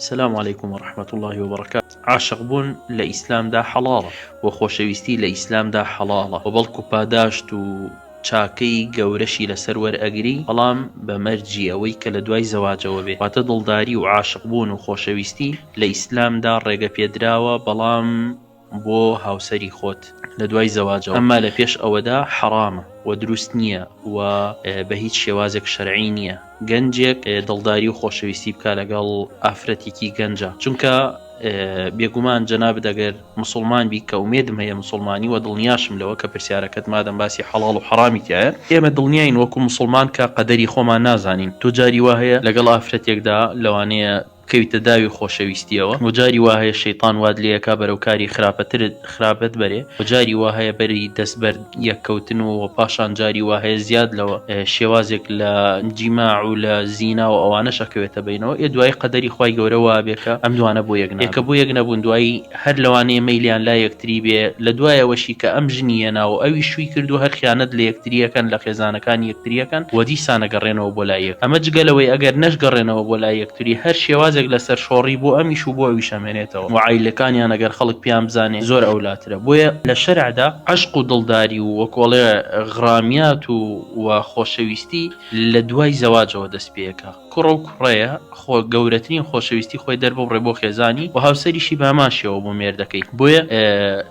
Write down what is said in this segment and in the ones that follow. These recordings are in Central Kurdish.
سلام علیکم و رحمە اللە و برکاته عاشق بوون لە ئیسلامدا حەڵاڵە وە خۆشەویستی لە ئیسلامدا حەڵاڵە وە بەڵکو پاداشت و چاکەی گەورەشی لەسەر وەرئەگری بەڵام بە مەرجی ئەوەی کە لە دوای زەواجەوە بێ واتە دڵداری و عاشق بوون و خۆشەویستی لە ئیسلامدا ڕێگە پێدراوە بەڵام بۆ هاوسەری خۆت لە دوای زەواجەوە ئەمما لە پێش ئەوەدا حەڕامە و دروست نییە و بە هیچ شێوازێک شەرعی نییە گەنجێک دڵداری و خۆشەویستی بکا لەگەڵ ئافرەتێکی گەنجە چونکە بێگومان جەنابت ئەگەر مسلمان بی کە ئومێدم هەیە مسلمانی و دڵنیاشم لەوە کە پرسیارەکەت مادەم باسی حەڵاڵ و حەڕامی تایە ئێمە دڵنیاین وەکو مسلمان کە قەدەری خۆمان نازانین تۆ جاری وا هەیە لەگەڵ ئافرەتێکدا لەوانەیە بکەویتە داوی خۆشەویستیەوە و جاری وا هەیە شەیتان وات لێ ئەکا بەرەو کاری خراپەترت خراپت بەرێ و جاری وا هەیە بەری دەست بەر یەک کەوتن و پاشان جاری وا هەیە زیاد لەوە شێوازێک لە جیماع و لە زینا و ئەوانەش ئەکەوێتە بەینەوە ئێ دوایی قەدەری خوای گەورە وابێ کە ئەم دوانە بۆ یەک نابن کە بۆ یەک نەبوون دوایی هەر لەوانەیە مەیلیان لای یەکتری بێ لە دوایەوەشی کە ئەم ژنی هێنا و ئەویش شووی کرد و هەر خیانەت لە یەکتری ئەکەن لە خێزانەکانی یەکتری ئەکەن و دیسان ئەگەڕێنەوە بۆ لای یەک ئەمە جگە لەوەی ئەگەر نەشگەڕێنەوە بۆ لای یەکتری هەر شێوازێک لە سەرشۆڕی بۆ ئەمیش و بۆ ئەویش ئەمێنێتەوە و عایلەکانیان ئەگەر خەڵک پێیان بزانێ زۆر ئەولاترە بۆیە لە شەرعدا عەشق و دڵداری و وەکۆڵێ غرامیات و و خۆشەویستی لە دوای زەواجەوە دەست پێ ئەکا. کوڕە و کوڕەیە خۆ گەورەترین خۆشەویستی خۆی دەرببڕێ بۆ خێزانی و هاوسەریشی بە هەمان شێوە بۆ مێردەکەی بۆیە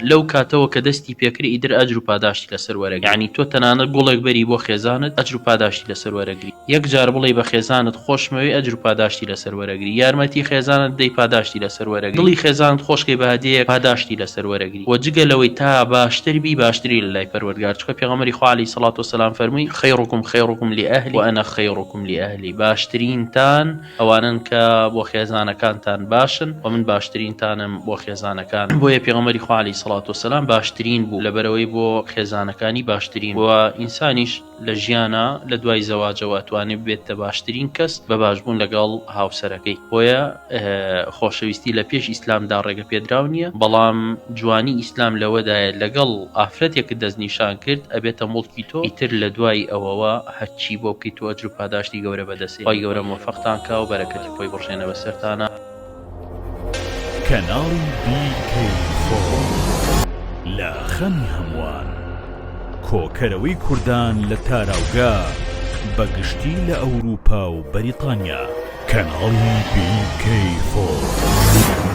لەو کاتەوە کە دەستی پێکرد ئیتر ئەجر و پاداشتی لەسەر وەرەگری یانی تۆ تەنانەت گوڵێک بەری بۆ خێزانت ئەجر و پاداشتی لەسەر وەرەگری یەک جار بڵێی بە خێزانت خۆشمەوێی ئەجر و پاداشتی لەسەر وەرەگری یارمەتی خێزانت بدەی پاداشتی لەسەر وەرەگری دڵی خێزانت خۆشکەی بە هەدیەیەک پاداشتی لەسەر وەرەگری وە جگە لەوەی تا باشتر بی باشتری لە لای پەروەردگار چونکە پێغەمبەری خوا علیە سڵات وسلام فەرمووی خیرکم خیرکم لأهلی وأنا خیرکم لأهلی باشترینتان ئەوانەن کە بۆ خێزانەکانتان باشن و من باشترینتانم بۆ خێزانەکانم بۆیە پێغەمبەری خوا علیە سڵات وسلام باشترین بوو لەبەرئەوەی بۆ خێزانەکانی باشترین بوو ئینسانیش لە ژیانا لە دوای زەواجەوە ئەتوانێ ببێتە باشترین کەس بە باشبوون لەگەڵ هاوسەرەکەی بۆیە خۆشەویستی لە پێش ئیسلامدا ڕێگە پێدراو نییە بەڵام جوانی ئیسلام لەوەدایە لەگەڵ ئافرەتێکت دەستنیشان کرد ئەبێتە موڵکی تۆ ئیتر لە دوای ئەوەوە هەرچی بۆ بکەیت تۆ ئەجر و پاداشتی گەورە بەدەستێ خوای گەورە مۆفەقتان کا و بەرەکەتی خۆی بڕژێنە بەسەرتانا. کەناڵی بی کەی فۆر لە خەمی هەمووان. کۆکەرەوەی کوردان لە تاراوگە بە گشتی لە ئەوروپا و بەریتانیا. کەناڵی بی کەی فۆر.